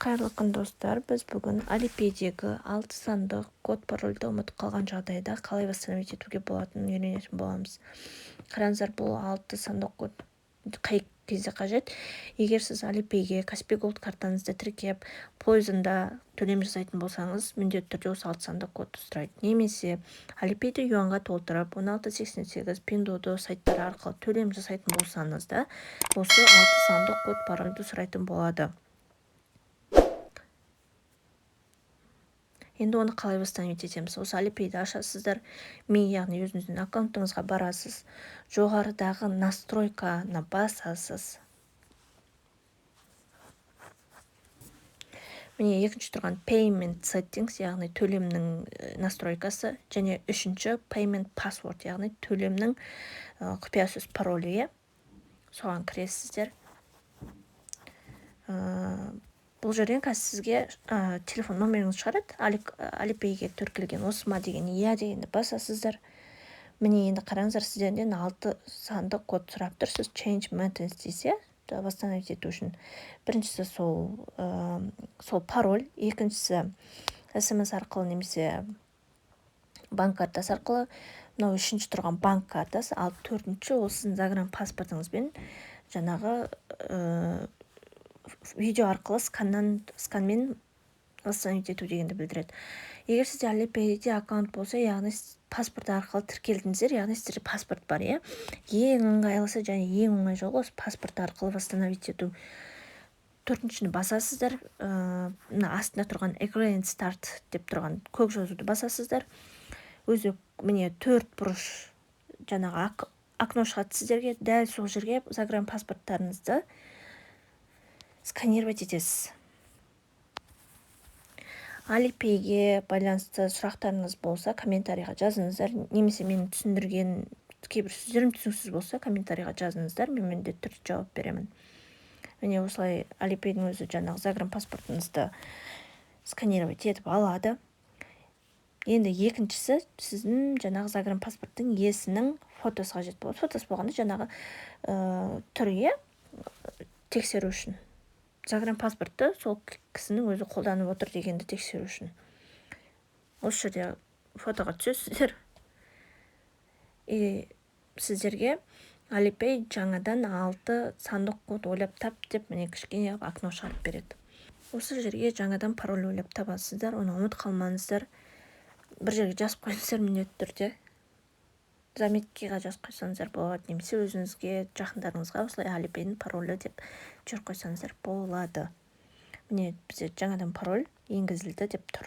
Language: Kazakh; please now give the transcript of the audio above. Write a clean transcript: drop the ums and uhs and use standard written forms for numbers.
Қайырлы күн, достар! Біз бүгін Alipay'дегі алты сандық код, парольді ұмытып қалған жағдайда қалай восстановить етуге болатынын үйренетін боламыз. Қараңыздар, бұл алты сандық код қай кезде қажет? Егер сіз Alipay'ге Kaspi Gold картаңызды тіркеп, пойызында төлем жасайтын болсаңыз, міндетті түрде осы алты сандық кодты сұрайды. Немесе Alipay'ді юанға толтырып, 1688, Пиндуодуо сайттары арқылы төлем жасайтын болсаңыз да, осы алты сандық код, парольді сұрайтын болады. Енді оны қалай восстановить етеміз? Осы Alipay'ді ашасыздар, Mi, яғни өзіңіздің аккаунтыңызға барасыз, жоғарыдағы настройканы басасыз. Міне, екінші тұрған Payment Settings, яғни төлемнің настройкасы, және үшінші Payment Password, яғни төлемнің құпия сөз, паролі, иә, соған кіресіздер. Бұл жерден қазір сізге телефон номеріңізді шығарады, Alipay'ге тіркелген осы ма деген. «Иә» дегенді басасыздар. Міне, енді қараңыздар, сіздерден алты сандық код сұрап тұр. Сіз Change Maintenance дейсіз, иә, восстановить ету үшін. Біріншісі сол пароль, екіншісі СМС арқылы немесе банк картасы арқылы, мынау үшінші тұрған банк картасы, ал төртінші ол сіздің загранпаспортыңызбен жаңағы видео арқылы сканмен восстановить ету дегенді білдіреді. Егер сізде Alipay'де аккаунт болса, яғни паспорт арқылы тіркелдіңіздер, яғни сіздерде паспорт бар, иә, ең ыңғайлысы және ең оңай жолы осы паспорт арқылы восстановить ету. Төртіншіні басасыздар, мына астында тұрған Agree and Start деп тұрған көк жазуды басасыздар. Өзі, міне, төрт бұрыш жаңағы окно шығады сіздерге. Дәл сол жерге загранпаспорттарыңызды сканировать етесіз. Alipay'ге байланысты сұрақтарыңыз болса, комментарийға жазыңыздар немесе менің түсіндірген кейбір сөздерім түсініксіз болса, комментарийға жазыңыздар, мен міндетті түрде жауап беремін. Міне, осылай Alipay'дің өзі жаңағы загранпаспортыңызды сканировать етіп алады. Енді екіншісі, сіздің жаңағы загранпаспорттың иесінің фотосы қажет болады. Фотосы болғанда, жаңағы түрі, иә, тексеру үшін, загранпаспортты сол кісінің өзі қолданып отыр дегенді тексеру үшін осы жерде фотоға түсесіздер. И сіздерге Alipay жаңадан алты сандық код ойлап тап деп, міне, кішкене окно шығарып береді. Осы жерге жаңадан пароль ойлап табасыздар. Оны ұмытып қалмаңыздар, бір жерге жазып қойыңыздар. Міндетті түрде заметкаға жазып қойсаңыздар болады немесе өзіңізге, жақындарыңызға осылай Alipay'дің паролі деп жіберіп қойсаңыздар болады. Міне, бізде жаңадан пароль енгізілді деп тұр.